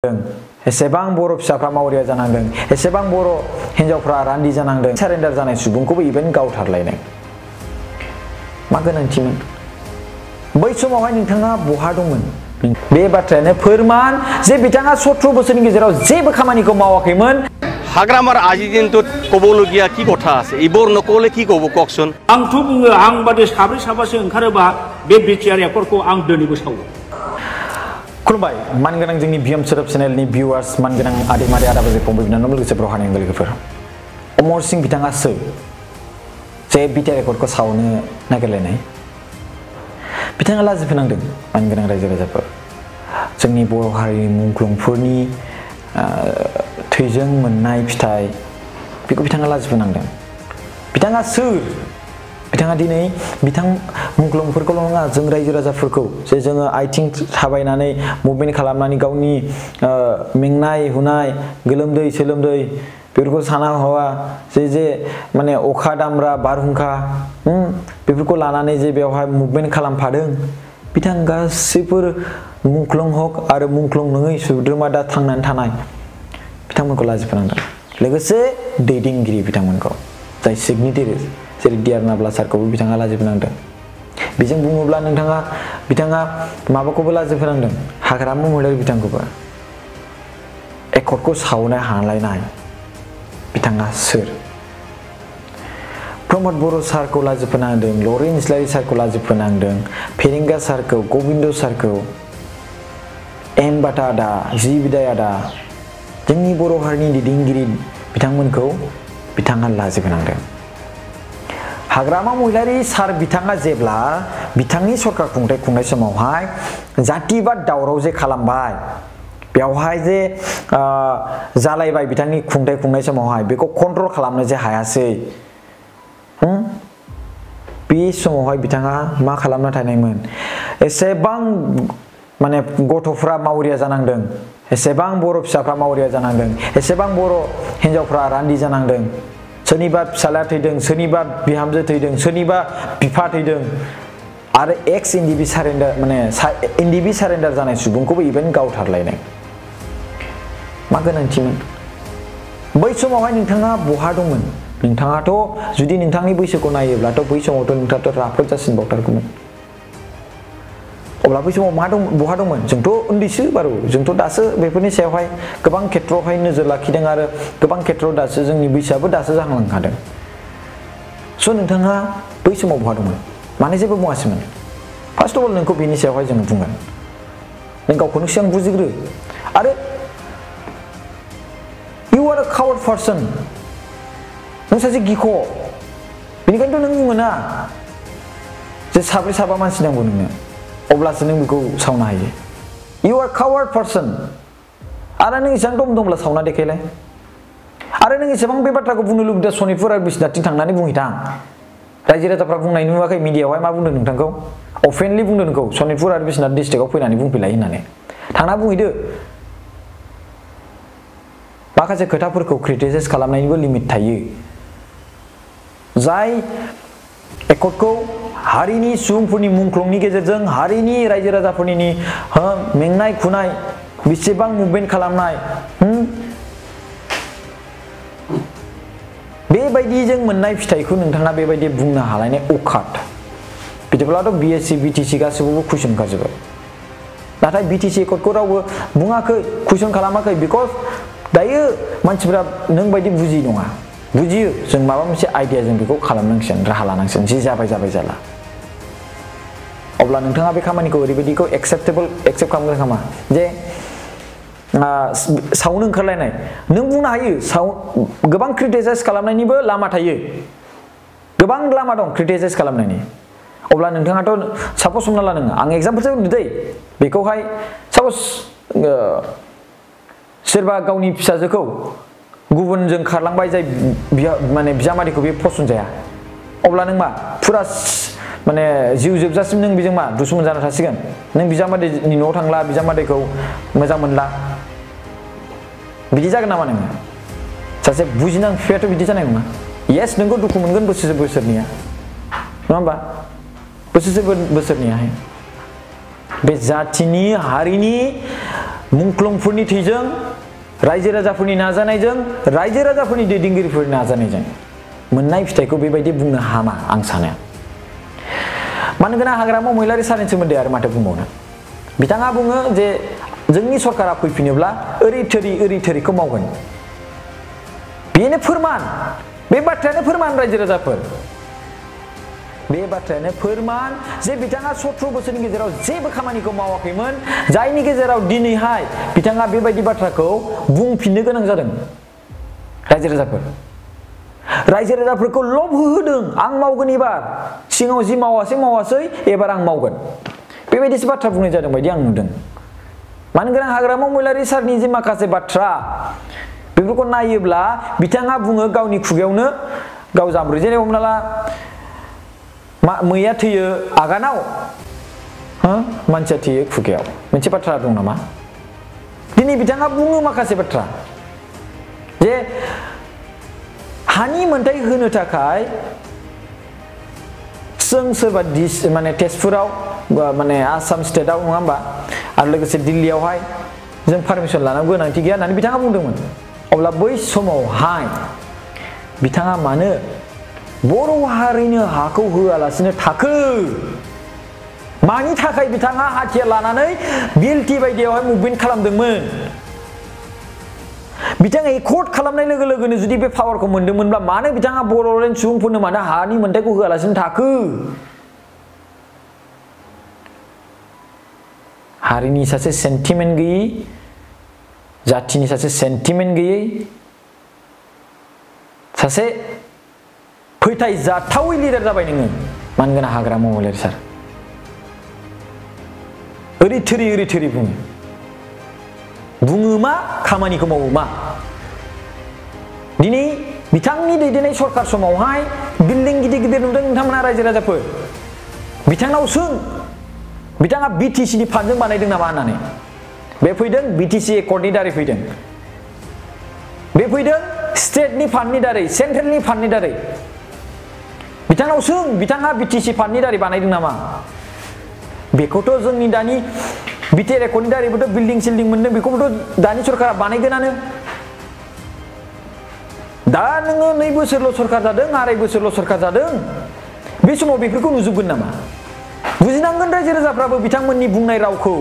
एसेबां बर' फिसाफ्रा मावरिया जानांदों, एसेबां बर' हिनजावफ्रा रान्दि जानांदों, सारेन्डार जानाय सुबुंखौबो इभेन गावथारलायनाय मा गोनांथिमोन? बै समावहाय नोंथाङा बहा दंमोन? बे बाथ्रायानो फोरमान जे बिथाङा 17 बोसोरनि गेजेराव जेबो खामानिखौ मावाखैमोन। हाग्रामार আজি দিনটো কবলগীয়া কি কথা আছে? ইবোৰ নকলে কি কব ককচোন? आंथ' बुङो आं बादि साब्रै साबासो ओंखारोबा बे बिटिआर एकर्डखौ आं दिनैबो सावो। खुलुमबाय मानगोनां जोंनि बिएम सोदोब चेनेलनि भिउआर्स, मानगोनां आदै मादै आदा बाजै फंबाय बिनानाव लोगोसे ब्रहानि लोगोफोर। अमर सिंह बिथाङा सोर जे बिटिआर एकर्डखौ सावनो नागिरलायनाय? बिथाङा लाजि फोनांदों मानगोनां रायजो राजाफोर। जोंनि बर' हारिनि मुंख्लंफोरनि थैजों मोननाय फिथाइ बेखौ बिथाङा लाजि फोनांदों। बिथाङा सोर? बिथाङा दिनै बिथां मुंख्लंफोरखौल' नङा, जों रायजो राजाफोरखौ जे जोङो आथिं थाबायनानै मुभमेन्ट खालामनानै गावनि मेंनाय हुनाय गोलोमदै सोलोमदै बेफोरखौ साना हवा जे माने अखा दामब्रा बारहुंखा बेफोरखौ लानानै जे बेवहाय मुभमेन्ट खालामफादों, बिथां गासैफोर मुंख्लं हक आरो मुंख्लं नङै सोद्रोमा दा थांनानै थानाय बिथांमोनखौ लाजि फोनांदों। लोगोसे दैदेनगिरि बिथांमोनखौ जाय सिगनेटारि जेरै डिआर नाब्ला सारखौबो बिथाङा लाजि फोनांदों। बेजों बुङोब्ला बिथाङा माबाखौबो लाजि फोनांदों, हाग्रामा महिलारि बिथांखौबो। एकर्डखौ सावनो हालायनाय बिथाङा सोर? प्रमद बर' सारखौ लाजि फोनांदों, लरेन इस्लारि सारखौ लाजि फोनांदों, फेरेंगा सारखौ, गबिन्द सारखौ, एम बाटा आदा, जि बिदाय आदा, जोंनि बर' हारिनि दैदेनगिरि बिथांमोनखौ बिथाङा लाजि फोनांदों। हाग्रामा महिलारि सार बिथाङा जेब्ला बिथांनि सरकार खुंनाय समावहाय जातिबाद दावराव जे खालामबाय, बेवहाय जे जालायबाय बिथांनि खुंनाय समावहाय, बेखौ कन्ट्रल खालामनो जे हायासै, बे समावहाय बिथाङा मा खालामना थानायमोन? एसेबां माने गथ'फ्रा मावरिया जानांदों, एसेबां बर' फिसाफ्रा मावरिया जानांदों, एसेबां बर' हिनजावफ्रा रान्दि जानांदों, सोरनिबा फिसाला थैदों, सोरनिबा बिहामजो थैदों, सोरनिबा बिफा थैदों, आरो एक्स एनडिबि सारेन्डार माने एनडिबि सारेन्डार जानाय सुबुंखौबो इभेन गावथारलायनाय मा गोनांथिमोन? बै समावहाय नोंथाङा बहा दंमोन? नोंथाङाथ' जुदि नोंथांनि बैसोखौ नायोब्लाथ' बै समावथ' नोंथाङाथ' राफोद जासिनबावथारगौमोन। अब्ला बै समाव बहा दंमोन? जोंथ' उन्दैसो बारु, जोंथ' दासो बेफोरनि सायावहाय गोबां खेथ्रआवहाय नोजोर लाखिदों आरो गोबां खेथ्रआव दासो जोंनि बैसोआबो दासो जाहांलांखादों। स' नोंथाङा बै समाव बहा दंमोन? माने जेबो बुङासैमोन। फार्स्ट अफ अल नोंखौ बेनि सायावहाय जों बुंगोन, नों गावखौनो सिगां बुजिग्रो। आरो इउ आर अ कावार्ड पार्सन, नों सासे गिख', बेनिखायनोथ' नों बुङो ना जे साब्रै साबा मानसि नांगौ नोंनो, अब्लासो नों बेखौ सावनो हायो। इउ आर कावार्ड पार्सन। आरो नों एसेबां दम दंब्ला सावना देखायलाय। आरो नों एसेबां बे बाथ्राखौ बुंनो लुबैदों, सनितपुर आरो बिश्वनाथथिं थांनानै बुंहैथां। रायजो राजाफ्रा बुंनाय नुवाखै मिडियायावहाय मा बुंदों नोंथांखौ? अफेनलि बुंदों नोंखौ, सनितपुर आरो बिश्वनाथ डिस्ट्रिक्टआव फैनानै बुंफैलाय होननानै। थांना बुंहैदो। माखासे खोथाफोरखौ क्रिटिसाइज खालामनायनिबो लिमिट थायो। जाय एकर्डखौ हारिनि सुबुंफोरनि मुंख्लंनि गेजेरजों, हारिनि रायजो राजाफोरनि मेंनाय खुनाय बेसेबां मुभमेन्ट खालामनाय, बेबायदिजों मोननाय फिथाइखौ नोंथाङा बेबायदि बुंनो हालायनाय अकात। बिदिब्लाथ' बिएससि बिटिसि गासैखौबो कुइसन खाजोबबाय। नाथाय बिटिसि एकर्डखौ रावबो बुङाखै, कुइसन खालामाखै, बिकज दायो मानसिफ्रा नों बायदि बुजि नङा। बुजियो, जों माबा मोनसे आइडिया जों बेखौ खालामनांसिगोन, राहा लानांसिगोन, जि जाबाय जाला। अब्ला नोंथाङा बे खामानिखौ ओरैबायदिखौ एक्सेप्ट खालामगोन नामा जे सावनो ओंखारलायनाय? नों बुंनो हायो, गोबां क्रिटिसाइज खालामनायनिबो लामा थायो, गोबां लामा दं क्रिटिसाइज खालामनायनि। अब्ला नोंथाङाथ' सापस हमना ला, नोङो, आं एग्जाम्पलसो होनो दै, बेखौहाय सापस सोरबा गावनि फिसाजोखौ गुबुनजों खारलांबाय, जाय माने बिजामादैखौ बे फसन जाया, अब्ला नों मा फुरा माने जिउ जोबजासिम नों बेजों मा दुश्मन जाना थासिगोन? नों बिजामादैनि न'आव थांला, बिजामादैखौ मोजां मोनला, बिदि जागोन नामा नोङो? सासे बुजिनां बिफायाथ' बिदि जानाय नङा। येस, नोंखौ दुखु मोनगोन बोसोरनिया, नङा होमबा? बोसोरनियाहाय बे जातिनि हारिनि मुंख्लंफोरनि थैजों रायजो राजाफोरनि नाजानायजों रायजो राजाफोरनि दैदेनगिरिफोरनि नाजानायजों मोननाय फिथाइखौ बेबायदि बुंनो हामा आं सानो मानोना हाग्रामा महिलारि सारनि सोमोन्दै आरो माथो बुंबावनो बिथाङा बुङो जे जोंनि सरकारा फैफिनोब्ला ओरै थोरिखौ मावगोन बेनो फोरमान बे बाथ्रायानो फोरमान रायजो राजाफोर बे बाथ्रायानो फोरमान जे बिथाङा 17 बोसोरनि गेजेराव जेबो खामानिखौ मावाखैमोन जायनि गेजेराव दिनैहाय बिथाङा बेबायदि बाथ्राखौ बुंफिननो गोनां जादों रायजो राजाफोरखौ लब होदों आं मावगोन एबार सिगाङाव जि मावासै एबार आं मावगोन बेबायदिसो बाथ्रा बुंनाय जादों बायदि आं नुदों मानोना हाग्रामा महिलारि सारनि जे माखासे बाथ्रा बेफोरखौ नायोब्ला बिथाङा बुङो गावनि खुगायावनो गाव जाम्ब्रो जेरै हमना ला मैया थैयो आगानाव मानसिया थैयो खुगायाव मोनसे बाथ्रा दं नामा दिनै बिथाङा बुङो माखासे बाथ्रा जे हानि मोन्थाइ होनो थाखाय जों सोरबा माने तेजपुराव माने आसाम स्टेटआव नङा होमबा आरो लोगोसे दिल्लीयावहाय जों पारमिसन लानांगौ गोनांथि गैया होननानै बिथाङा बुंदोंमोन अब्ला बै समावहाय बिथाङा मानो बर' हारिनो हाखौ होआलासिनो थाखो मानि थाखाय बिथाङा हाथियार लानानै बिएलटि बायदियावहाय मुभमेन्ट खालामदोंमोन बिथाङा एकर्ड खालामनाय लोगो लोगोनो जुदि बे पावारखौ मोनदोंमोनब्ला मानो बिथाङा बर'लेण्ड सुबुंफोरनो मानो हानि मोन्थाइखौ होआलासिनो थाखो हारिनि सासे सेन्टिमेन्ट गैयै जाथिनि सासे सेन्टिमेन्ट गैयै सासे फोथायजाथावै लिडार जाबाय नोङो मानगोना हाग्रामा महिलारि सार ओरै थोरि बुङो मा खामानिखौ मावो मा दिनै बिथांनि दैदेननाय सरकार समावहाय बिल्डिं गिदिर नुदों नोंथांमोना रायजो राजाफोर बिथांनाव सों बिथाङा BTC नि फान्डजों बानायदों नामा होननानै बे फैदों BTC एकर्डनि दारै फैदों बे फैदों स्टेटनि फान्डनि दारै सेन्ट्रेलनि फान्डनि दारै बिथांनाव सों बिथाङा BTC फान्डनि दारै बानायदों नामा बेखौथ' जोंनि दानि BTR एकर्डनि दारैबोथ' बिल्डिं सिल्डिं मोनदों बेखौबोथ' दानि सरकारा बानायगोनानो दा नोङो 2 बोसोरल' सरकार जादों 2.5 बोसोरल' सरकार जादों बे समाव बेफोरखौ नुजोबगोन नामा बुजिनांगोन रायजो राजाफ्राबो बिथांमोननि बुंनाय रावखौ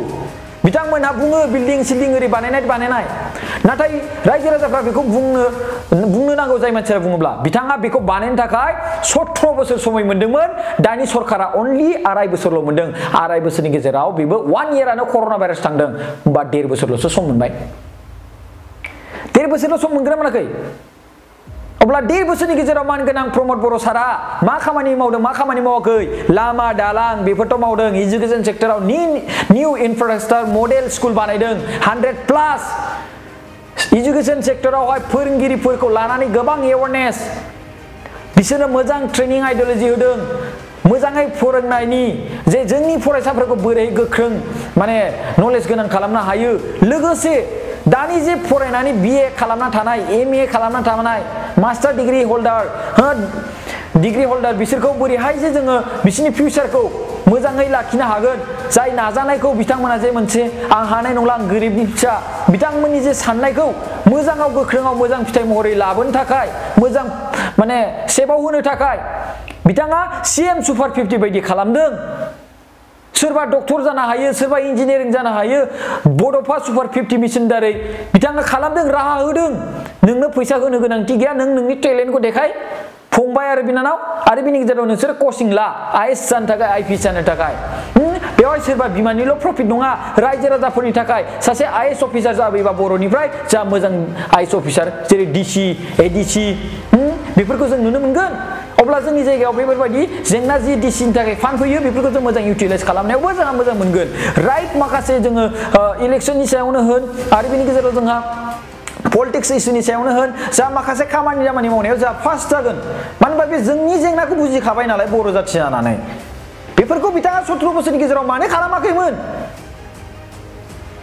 बिथांमोनहा बुङो बिल्डिं सिल्डिं ओरै बानायनाय नाथाय रायजो राजाफ्रा बेखौ बुंनो नांगौ जाय मानसिया बुङोब्ला बिथाङा बेखौ बानायनो थाखाय 17 बोसोर समय मोनदोंमोन दानि सरकारा अनलि 2.5 बोसोरल' मोनदों 2.5 बोसोरनि गेजेराव बेबो 1 इयारानो कर'ना भाइरास थांदों होमबा 1.5 बोसोरल'सो सम मोनबाय 1.5 बोसोरल' सम मोनगोन ना मोनाखै अब्ला 1.5 बोसोरनि गेजेराव मानगोनां प्रमद बर' सारा मा खामानि मावदों मा खामानि मावाखै लामा दालां बेफोरथ' मावदों एजुकेशन सेक्टराव निउ इनफ्रास्ट्राक्चार मडेल स्कुल बानायदों 100+ एजुकेशन सेक्टरावहाय फोरोंगिरिफोरखौ लानानै गोबां एवारनेस बिसोरनो मोजां ट्रेनिं आइडियोलॉजी होदों मोजाङै फोरोंनायनि जे जोंनि फरायसाफोरखौ बोरै गोख्रों माने नलेज गोनां खालामनो हायो लोगोसे दानि जे फरायनानै BA खालामना थानाय MA खालामना थानाय मास्टार डिग्री होल्डार बिसोरखौ बोरैहाय जे जोङो बिसोरनि फिउचारखौ मोजाङै लाखिनो हागोन जाय नाजानायखौ बिथांमोना जे मोनसे आं हानाय नंला आं गोरिबनि फिसा बिथांमोननि जे साननायखौ मोजाङाव गोख्रोङाव मोजां फिथाइ महरै लाबोनो थाखाय मोजां माने सेबाव होनो थाखाय बिथाङा CM सुपार 50 बायदि खालामदों सोरबा डक्टर जानो हायो सोरबा इन्जिनियारिं जानो हायो बड'फा सुपार 50 मिशन दारै बिथाङा खालामदों राहा होदों नोंनो फैसा होनो गोनांथि गैया नों नोंनि टेलेन्टखौ देखाय फंबाय आरो बिनानाव आरो बिनि गेजेराव नोंसोर कचिं ला IAS जानो थाखाय IPS जानो थाखाय बेवहाय सोरबा बिमानिल' प्रफिट नङा रायजो राजाफोरनि थाखाय सासे IAS अफिसार जाबोयोबा बर'निफ्राय जा मोजां IAS अफिसार जेरै DC ADC बेफोरखौ जों नुनो मोनगोन अब्ला जोंनि जायगायाव बेफोरबायदि जेंना जि DCनि थाखाय फान्ड फैयो बेफोरखौ जों मोजां इउटिलाइज खालामनायावबो जोंहा मोजां मोनगोन राइट माखासे जोङो इलेक्शननि सायावनो होन आरो बिनि गेजेराव जोंहा पलिटिक्स इस्युनि सायावनो होन जा माखासे खामानि दामानि मावनायाव जा फार्स्ट जागोन मानो होनबा बे जोंनि जेंनाखौ बुजिखाबाय नालाय बर' जाथि जानानै बेफोरखौ बिथाङा 17 बोसोरनि गेजेराव मानो खालामाखैमोन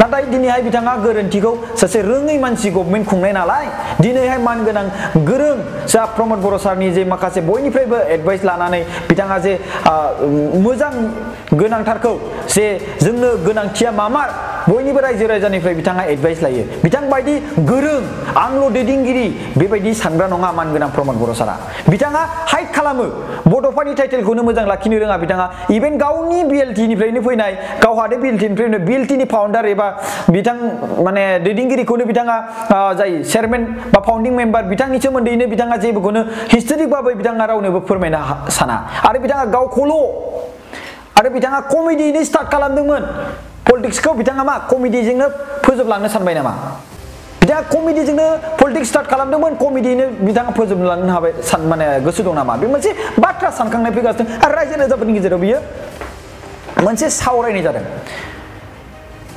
नाथाय दिनैहाय बिथाङा गोरोन्थिखौ सासे रोङै मानसि गभर्नमेन्ट खुंनाय नालाय दिनैहाय मानगोनां गोरों जा प्रमद बर' सारनि जे माखासे बयनिफ्रायबो एडभाइस लानानै बिथाङा जे मोजां गोनांथारखौ जे जोंनो गोनांथिया मामार बयनिबो रायजो राजानिफ्राय बिथाङा एडभाइस लायो बिथां बायदि गोरों आंल' दैदेनगिरि बेबायदि सानग्रा नङा मानगोनां प्रमद बर' सारा बिथाङा हाइड खालामो बड'फानि टाइटेलखौनो मोजां लाखिनो रोङा बिथाङा इभेन गावनि BLT निफ्रायनो फैनाय गावहानो BLT निफ्रायनो BLT नि फाउन्डार एबा बिथां माने दैदेनगिरिखौनो बिथाङा जाय चेयारमेन बा फाउन्डिं मेम्बार बिथांनि सोमोन्दैनो बिथाङा जेबोखौनो हिस्टोरिक भाबै बिथाङा रावनोबो फोरमायनो साना आरो बिथाङा गावखौल' आरो बिथाङा कमेडियैनो स्टार्ट खालामदोंमोन पलिटिक्सखौ बिथाङा मा कमेडिजोंनो फोजोबलांनो सानबाय नामा बिथाङा कमेडिजोंनो पलिटिक्स स्टार्ट खालामदोंमोन कमेडियैनो बिथाङा फोजोबलांनो हाबाय माने गोसो दं नामा बे मोनसे बाथ्रा सानखांनाय फैगासिनो आरो रायजो राजाफोरनि गेजेराव बियो मोनसे सावरायनाय जादों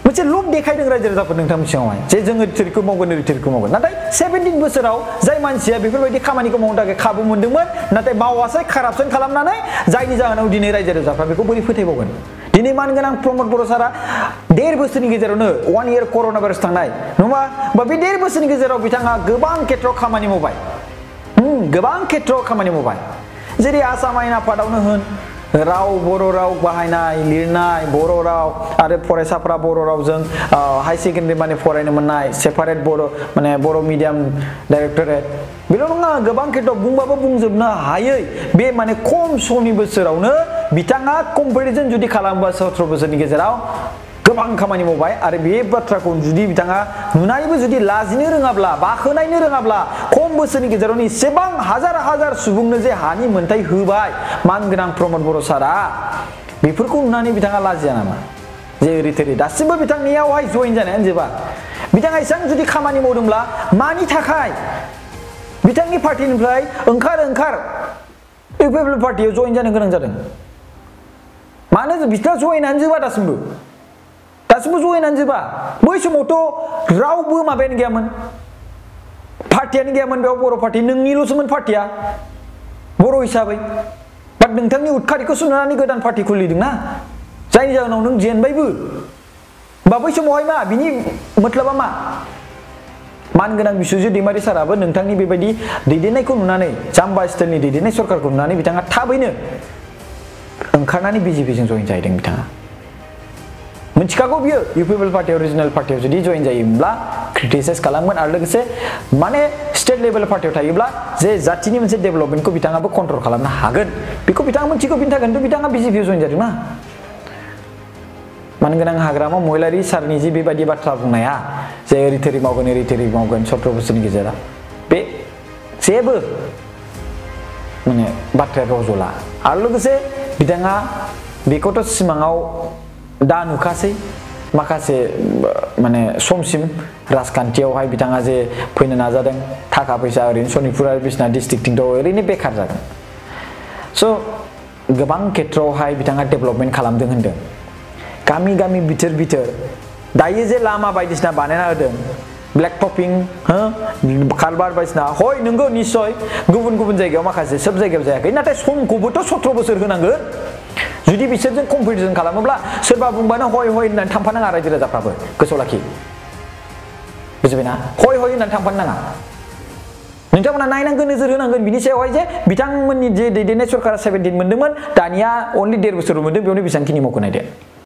मोनसे लब देखायदों रायजो राजाफोर नोंथांनि सिगाङावहाय जे जोङो रिटिरखौ मावगोन रिटिरखौ मावगोन नाथाय 17 बोसोराव जाय मानसिया बेफोरबायदि खामानिखौ मावनो थाखाय खाबु मोनदोंमोन नाथाय मावासै कारापसन खालामनानै जायनि जाहोनाव दिनै रायजो राजाफ्रा बेखौ बोरै फोथायबावगोन दिनै मानगोनां प्रमद बर' सारा 1.5 बोसोरनि गेजेरावनो 1 year कर'ना भाइरास थांनाय नङा बा बे 1.5 बोसोरनि गेजेराव बिथाङा गोबां खेथ्रआव खामानि मावबाय गोबां खेथ्रआव खामानि मावबाय जेरै आसाम आयेन आफादावनो होन राव बर' राव बाहायनाय लिरनाय बर' राव आरो फरायसाफ्रा बर' रावजों हाई सेकेन्डारि माने फरायनो मोननाय सेपारेट बर' माने बर' मिडियाम डाइरेक्टरेट बेल' नङा गोबां खेथ्रआव बुंबाबो बुंजोबनो हायै बे माने खम समनि बोसोरावनो बिथाङा कम्पेरिजन जुदि खालामोबा 17 बोसोरनि गेजेराव गोबां खामानि मावबाय आरो बे बाथ्राखौ जुदि बिथाङा नुनानैबो जुदि लाजिनो रोङाब्ला बाखोनायनो रोङाब्ला खम बोसोरनि गेजेरावनो एसेबां हाजार हाजार सुबुंनो जे हानि मोन्थाय होबाय मानगोनां प्रमद बर' सारा बेफोरखौ नुनानै बिथाङा लाजिया नामा जे ओरै दासिमबो बिथांनियावहाय जइन जानायानो जोबा बिथाङा एसेबां जुदि खामानि मावदोंब्ला मानि थाखाय बिथांनि पार्टिनिफ्राय ओंखार इउपिपिएल पार्टियाव जइन जानो गोनां जादों मानो बिथाङा जइनानो जोबा दासिमबो जइनानो जोबा बै समावथ' रावबो माबायानो गैयामोन पार्टियानो गैयामोन बेयाव बर' पार्टि नोंनिल'सोमोन पार्टिया बर' हिसाबै बाट नोंथांनि उदखारिखौ सुनानै गोदान पार्टि खुलिदोंना जायनि जाहोनाव नों जेनबायबो बा बै समावहाय मा बिनि मतलबा मा मानगोनां बिस्वजित दैमारि साराबो नोंथांनि बेबायदि दैदेननायखौ नुनानै जाम्बा स्टाइलनि दैदेननाय सरकारखौ नुनानै बिथाङा थाबैनो ओंखारनानै बिजेपिजों जइन जाहैदों बिथाङा मिथिखागौ बियो इउपिपिएल पार्टियाव रिजनेल पार्टियाव जुदि जइन जायोब्ला क्रिटिसाइज खालामगोन आरो लोगोसे माने स्टेट लेभेल पार्टियाव थायोब्ला जे जातिनि मोनसे डेभेलपमेन्टखौ बिथाङाबो कन्ट्रल खालामनो हागोन बेखौ बिथाङा मिथिगौ बिनि थाखायनोथ' बिथाङा बिजेपियाव जइन जादों ना मानगोनां हाग्रामा महिलारि सारनि जि बेबायदि बाथ्रा बुंनाया जे ओरै मावगोन 17 बोसोरनि गेजेराव बे जेबो माने बाथ्राया रज'ला आरो लोगोसे बिथाङा बेखौथ' सिमाङाव दा नुखासै माखासे माने समसिम राजखान्थियावहाय बिथाङा जे फैनो नाजादों थाखा फैसा ओरैनो सनितपुर आरो बिसनाथ डिस्ट्रिक्टथिंथ' ओरैनो बेखार जागोन स' गोबां खेथ्रआवहाय बिथाङा डेभेलपमेन्ट खालामदों होनदों गामि गामि बिथोर दायो जे लामा बायदिसिना बानायना होदों ब्लेक टपिं कालभार बायदिसिना हय नंगौ निश्चय गुबुन जायगायाव माखासे सोब जायगायाव जायाखै नाथाय समखौबोथ' 17 बोसोर होनांगोन जुदि बिसोरजों कम्पिटिसन खालामोब्ला सोरबा बुंबानो हय होननानै थांफानाङा रायजो राजाफ्राबो गोसोआव लाखि बुजिबायना हय होननानै थांफानो नाङा नोंथांमोना नायनांगोन नोजोर होनांगोन बिनि सायावहाय जे बिथांमोननि जे दैदेननाय सरकारा 17 मोनदोंमोन दानिया अनलि 1.5 बोसोर मोनदों बेयावनो बेसेबांखिनि मावखो नायदो